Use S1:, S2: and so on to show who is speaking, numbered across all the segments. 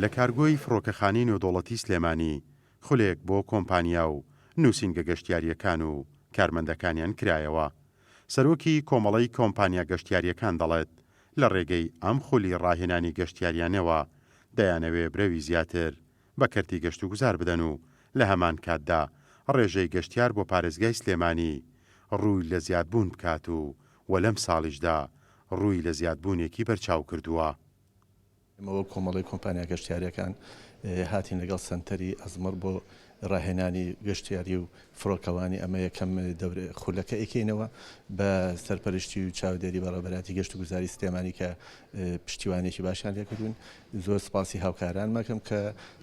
S1: لە کارگۆی فڕۆکەخانەی نێودەوڵەتی سلێمانی خولێک بۆ کۆمپانیا و نووسینگە گەشتیارییەکان و کارمەندەکانیان کرایەوە. سەرۆکی کۆمەڵەی کۆمپانیا گەشتیارییەکان دەڵێت، لە ڕێگەی ئەم خولی ڕاهێنانی گەشتیاریانەوە دەیانەوێ برەوی زیاتر بە کەرتی گەشتوگوزار بدەن و لە هەمان کاتدا ڕێژەی گەشتیار بۆ پارێزگای سلێمانی ڕووی لە زیادبوون بکات و و لەم ساڵیشدا ڕووی لە زیادبوونێکی بەرچاو کردووە.
S2: ئێمە وەک کۆمەڵەی کۆمپانیا گەشتیارییەکان هاتین لەگەڵ سەنتەری ئەزمەڕ بۆ ڕاهێنانی گەشتیاری و فڕۆکەوانی، ئەمە یەکەم دەورە خولەکە ئەیکەینەوە بە سەرپەرشتی و چاودێری بەڕێوەبەرایەتی گەشتوگوزاری سلێمانی کە پشتیوانیەکی باشیان لێکردوین. زۆر سپاسی هاوکارانم ئەکەم کە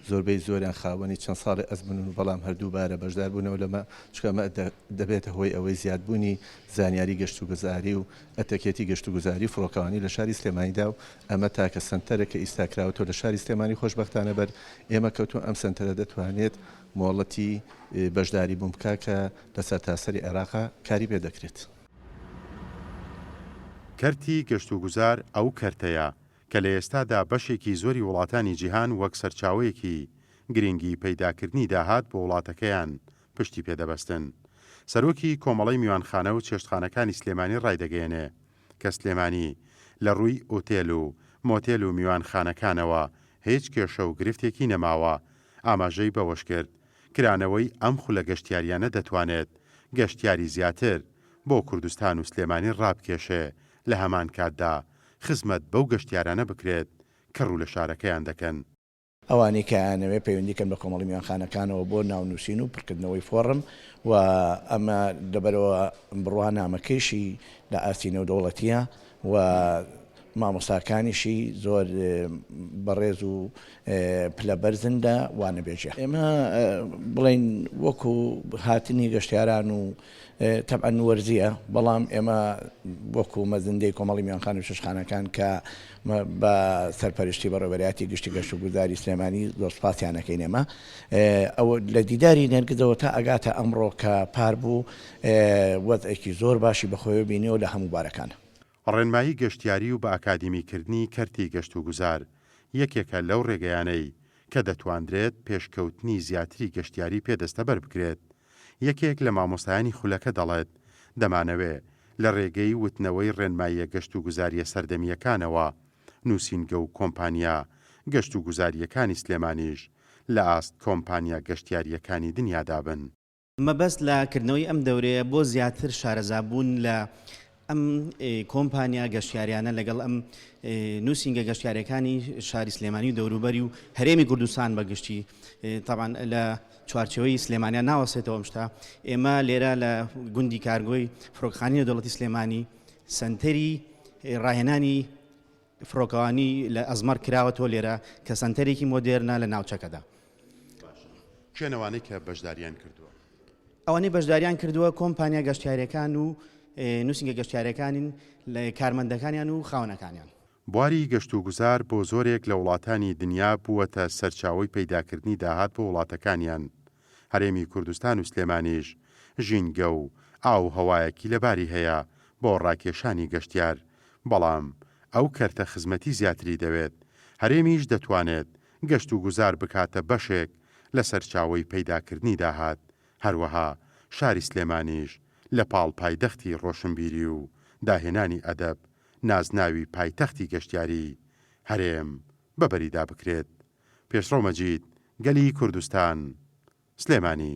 S2: زۆربەی زۆریان خاوەنی چەند ساڵێ ئەزمونن و بەڵام هەر دووبارە بەشدار بوونەوە لەمە، چونکە ئەمە دەبێتە هۆی ئەوەی زیادبوونی زانیاری گەشتوگوزاری و ئەتەکێتی گەشتوگوزاری و فڕۆکەوانی لە شاری سلێمانیدا و ئەمە تاکە سەنتەرە کە ئیستا کراوەتەوە لە شاری سلێمانی خۆشبەختانە بەر ئێمە کەوتووە ئەم سەنتەرە دەتوانێت مۆڵەتی بەشداری بوون بکات کە لە سەرتاسەری عێراقا کاری پێ دەکرێت.
S1: کەرتی گەشتوگوزار ئەو کەرتەیە کە لە ئێستادا بەشێکی زۆری وڵاتانی جیهان وەک سەرچاوەیەکی گرنگی پەیداکردنی داهات بۆ وڵاتەکەیان پشتی پێ دەبەستن. سەرۆکی کۆمەڵەی میوانخانە و چێشتخانەکانی سلێمانی ڕایدەگەیەنێ کە سلێمانی لە ڕووی ئوتێل و مۆتێل و میوانخانەکانەوە هیچ کێشە و گرفتێکی نەماوە، ئاماژەی بەوەشکرد، کرانەوەی ئەم خولە گەشتیاریانە دەتوانێت گەشتیاری زیاتر بۆ کوردستان و سلێمانی ڕابکێشێ، لە هەمان کاتدا خزمەت بەو گەشتیارانە بکرێت کە ڕوو لە شارەکەیان دەکەن.
S3: ئەوانەی کە ئەیانەوێت پەیوەندی کەن بە کۆمەڵی میوانخانەکانەوە بۆ ناونووسین و پڕکردنەوەی فۆڕم و ئەمە لەبەرئەوە بڕوانامەکەیشی لە ئاستی نێودەوڵەتییە و مامۆستاکانیشی زۆر بەڕێز و پلە بەرزن لە وانەبێژیان. ئێمە بڵێین وەکو هاتنی گەشتیاران و تەبعەن وەرزییە، بەڵام ئێمە وەکو مەزندەی کۆمەڵی میوانخانە و چێشتخانەکان کە بە سەرپەرشتی بەڕێوەبەرایەتی گشتی گەشتوگوزاری سلێمانی زۆر سوپاسیان ئەکەین ئێمە ئەو لە دیداری نێرگزەوە تا ئەگاتە ئەمڕۆ کە پار بوو وەزعێکی زۆر باشی بەخۆیەوە بینیوە لە هەموو بارەکان.
S1: ڕێنمایی گەشتیاری و بەئەکادیمیکردنی کەرتی گەشتوگوزار یەکێکە لەو ڕێگەیانەی کە دەتواندرێت پێشکەوتنی زیاتری گەشتیاری پێ دەستەبەر بکرێت. یەکێک لە مامۆستایانی خولەکە دەڵێت، دەمانەوێ لە ڕێگەی وتنەوەی ڕێنماییە گەشتوگوزارییە سەردەمییەکانەوە نووسینگە و کۆمپانیا گەشتوگوزارییەکانی سلێمانیش لە ئاست کۆمپانیا گەشتیارییەکانی دنیادا بن.
S4: مەبەست لە کردنەوەی ئەم دەورەیە بۆ زیاتر شارەزابوون لە ئەم کۆمپانیا گەشتیاریانە لەگەڵ ئەم نووسینگە گەشتیاریەکانی شاری سلێمانی و دەوروبەری و هەرێمی کوردستان بە گشتی تاوان لە چوارچێوەی سلێمانیا ناوەسێتەوە ئەم شتە ئێمە لێرە لە گوندی کارگۆی فڕۆکخانی نێودەوڵەتی سلێمانی سەنتەری ڕاهێنانی فڕۆکەوانی لە ئەزمەڕ کراوەتەوە لێرە کە سەنتەرێکی مۆدێرنە لە ناوچەکەدا.
S1: باشە کێن ئەوانەی کە بەشداریان کردووە؟
S4: ئەوانەی بەشداریان کردووە کۆمپانیا گەشتیاریەکان و نووسینگە گەشتیاریەکانین لە کارمەندەکانیان و خاوەنەکانیان.
S1: بواری گەشتوگوزار بۆ زۆرێک لە وڵاتانی دنیا بووەتە سەرچاوەی پەیداکردنی داهات بۆ وڵاتەکانیان، هەرێمی کوردستان و سلێمانیش ژینگە و ئاو و هەوایەکی لەباری هەیە بۆ ڕاکێشانی گەشتیار، بەڵام ئەو کەرتە خزمەتی زیاتری دەوێت، هەرێمیش دەتوانێت گەشتوگوزار بکاتە بەشێک لە سەرچاوەی پەیداکردنی داهات، هەروەها شاری سلێمانیش لە پاڵ پایدەختی ڕۆشنبیری و داهێنانی ئەدەب نازناوی پایتەختی گەشتیاری هەرێم بە بەریدا بکرێت. پێشڕەو مەجید، گەلی کوردستان، سلێمانی.